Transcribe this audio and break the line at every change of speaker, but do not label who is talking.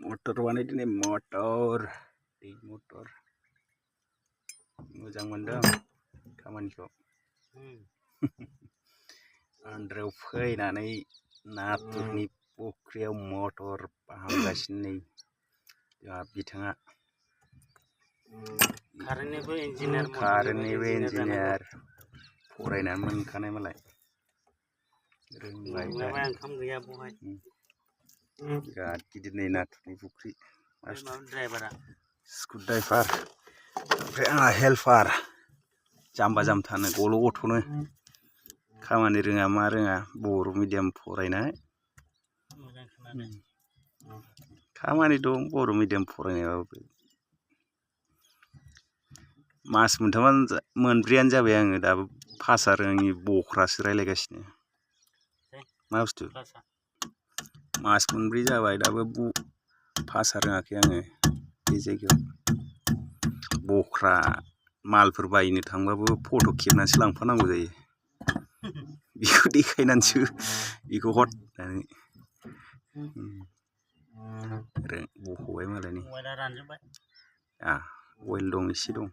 Motor बानायदों motor दै motor मोजां मोनदों खामानिखौ आन्द्रायाव फैनानै नाथुरनि फुख्रियाव मटर फाहामगासिनो जोंहा बिथाङा
कारेन्टनिबो
इन्जिनियार फरायनानै मोनखानाय मालाय रोंबाय
ओंखाम गैया बहाय
बिराद गिदिर नै नाथुरनि फुख्रि
ड्राइभारा
स्कुल ड्राइभार ओमफ्राय आंहा हेल्पार जाम्बा जाम्थानो गल' गथ'नो खामानि रोङा मा रोङा बर' मिडियाम फरायनाय खामानि दं बर' मिडियाम फरायनायाबो मास मोनब्रैयानो जाबाय आङो दाबो भाषा रोङि बख्रासो रायलायगासिनो मा बुस्थु मास मोनब्रै जाबाय दाबो भाषा रोङाखै आङो बे जायगायाव बख्रा मालफोर बायनो थांबाबो फट' खेबनानैसो लांफानांगौ जायो बेखौ देखायनानैसो बेखौ हर होननानै बख'बाय मालायनि अइल दं एसे दं